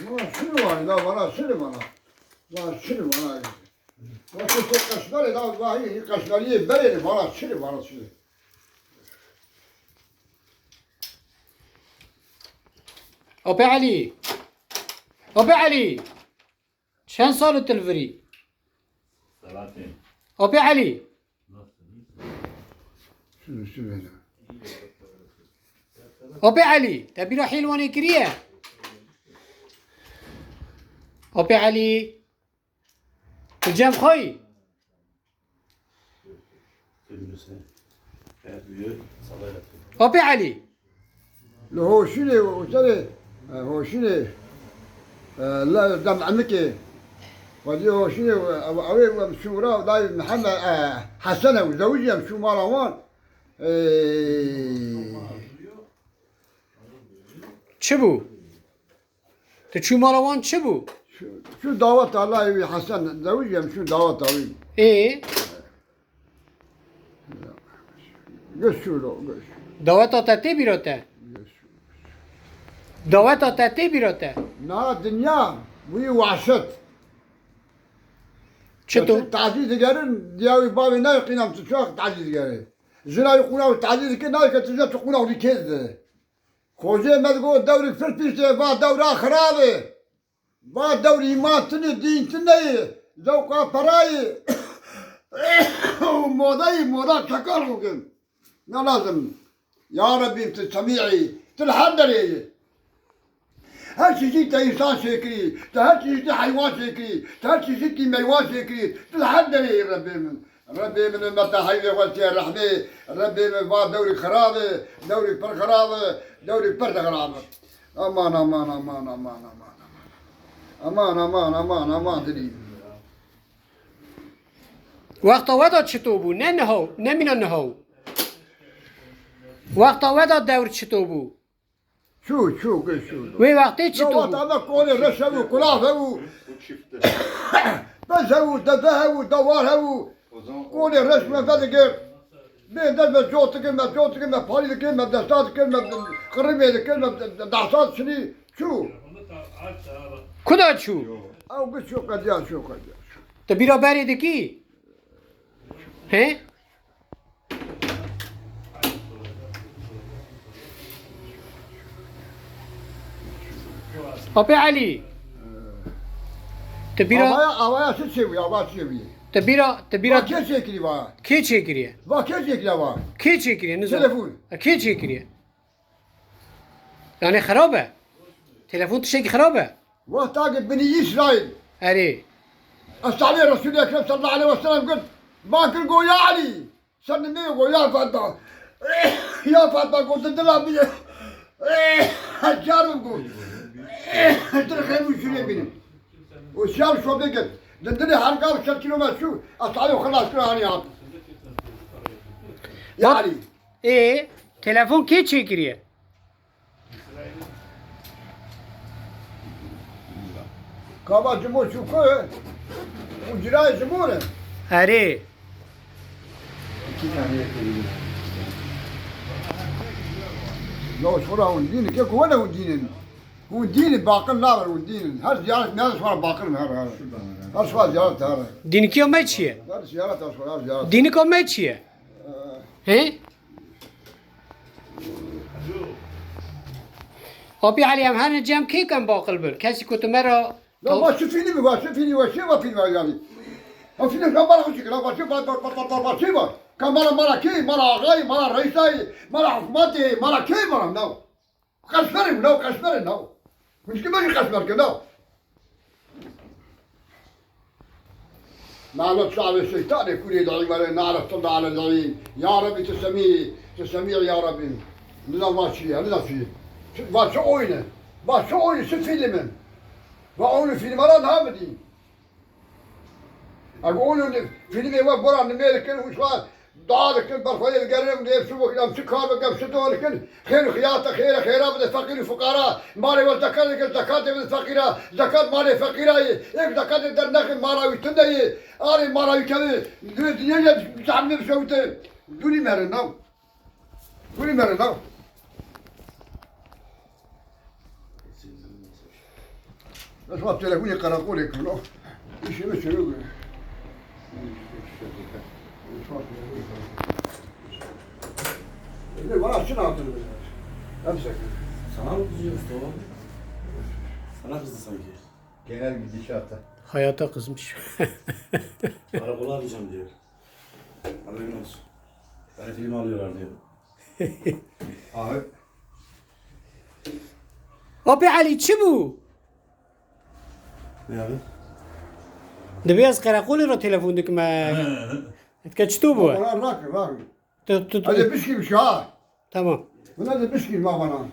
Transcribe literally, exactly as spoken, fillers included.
Bana şunu var, la bana şunu bana. Bana şunu bana. Bana şu, şu kaşları da var, kaşları bereli bana şunu, bana şunu. Apê Elî. Apê Elî. Çend sal tu li vir î? Selahattin. Apê Elî. Şunu, şunu. Apê Elî, te bîra Hîlwanê kiriye? Apê Elî. Tu cem xwe yî? Apê Elî. Li Hoşînê û serê, e, Hoşînê, e, la dem emikê. Xwedî Hoşînê, e, ew, ew ê em şû ra dayê Mihemed, e, Hesen ew, zewicî em şû mala wan. E, Çi bû? Tu çû mala wan çi bû? Şu, şu daweta layê wî Hesen, zewicî em şû daweta wî. Ê? Geç şû lo, geç. Daweta te tê bîra te? Geç şû. Daweta te tê bîra te? Na dinya, wî wahşet. Çi tu? Tazî digerin, diya wî bavê nayê qînam tu çax tazî digerin. Jina wî qûna wî tazî dikin, nayê ke tu jina tu qûna wî kêz de. Xocê me digot dewrik pir pîs e, va dewra xirab e. Va dewr îman tune, dîn tune ye. Zewqa perayê û modayê, moda çekar xwe kin. Ne lazim. Ya Rebbî, tu semî î, tu li her derê yî. Her çeşît te însan çêkirî, te her çeşîtî heywan çêkirî, te her çeşîtî meywan çêkirî, tu li her derê yî Rebbê min. Rebbê min, me te heyvê xwe tê rehmê, Rebbê min va dewrî xirab e, dewrî pir xirab e, dewrî pir xirab e. Aman, aman, aman, aman, aman, aman. Aman, aman, aman, aman dilî. Wexta we de çito bû, ne niha, ne mîna niha. Wexta we de dewr çito bû. Çû, çû, çû. Wê wextê çi Ya tu wexta bû? Me kolê reş hebû, kulaf hebû. Bez hebû, deve hebû, dewar hebû. Kolê reş me vedikir. Bê dest me cot dikir, me cot dikir, me parî dikir, me desta dikir, me qirimê dikir, me dehsa çinî. Çû. Kuda çû? Ew bi çû qediya çû qediya. Tu bîra berê dikî? He? Apê Elî. Te bîra Avaya, avaya çi çêbûye, ava çêbûye? Te bîra, te bîra Va kê çêkirî va? Kê çêkiriye? Va kê çêkiriye va? Kê çêkiriye, nizam. Telefon. E, kê çêkiriye? Yani xirab e. Telefon tiştekî xirab e. Wexta ki binî Îsraîl. Erê. Eshabê Resûlê Ekrem sallallahu aleyhi ve sellem got, ba kir go ya Elî. Ser nimê go ya Fatma. Ya Fatma go di dila bî. Car bim go. Dir xêr û şûrê bînim. Û şiyar şopê ket. Di dilê herga bi şeş kilometre çû. Eshabê xelas kir anî hat. Ya Elî. Ê, telefon kê çêkiriye? Kava ji bo çû ku û cirayê ji bo ne? Erê. Ya ji xwe re hûn dîn in, ke ku wene hûn dîn in. Hûn dîn in, baqil naber hûn dîn in. Her ziyaret ne ji xwe re baqil in, her, her. Her ji xwe re ziyaret her. Dînikiya me çi ye? Her ziyaret her ji xwe re, her ziyaret. Dînika me çi ye? He? Apî Elî, em herin cem kê kem baqil bin? Kesî ku tu me re Ya va şu fîlmî va, şu fîlmî va, şey va fîlmî va yani. Ha fîlmî kamera xwe çekir, va şey va, va, va, va, va, şey va. Kamera mala kê, mala axayî, mala reîsayî, mala hikûmetê, mala kê mala nav. Qeşmerê nav, qeşmerê nav. Hûn jî me jî qeşmer ke nav. Nalet şavê şeytanê kurê dayî were, nalet Allah alel dayî. Ya Rebî, tu semî, tu semî ya Rebî. Nida va çi ya, nida çi. Va çi oyne. Va çi oyne, çi fîlm in. Va oyne fîlmara namidî. Eg oyne fîlmê we gora nimê dikin, û şwa Dua dikin, berxwedê digerin, em dê çi bikin, em çi kar bikin, em çi dua dikin. Xêr û xiyata, xêre xêra bide feqîr û fuqara. Malê we zekat dikin, zekatê bide feqîra. Zekat malê feqîra ye. Êk zekatê dernexin, mala wî tune ye. Arê mala wî kevin. Dûrê dinyê ye, zehmê bişewite. Dûrî mere nav. Dûrî mere nav. Ez va telefonê qereqolê kirin. Oh. Îşê min çêbû. Ne, bana çi hatırı? Hepsi. Sana mı kızıyor Mustafa abi? Sana kızdı sanki. Genel gidişata. Hayata kızmış. Karakola arayacağım diyor. Haberin olsun. Beni filme alıyorlar diyor. Abi. Abi Ali, çi bu? Ne abi? Dibê ez qereqolê re telefon dikim. Dike çi tu bu? Bana rak, rak. Tu, tu, tu. Hadi biskî bir şey ha. Tamam. Buna da biskî bak bana.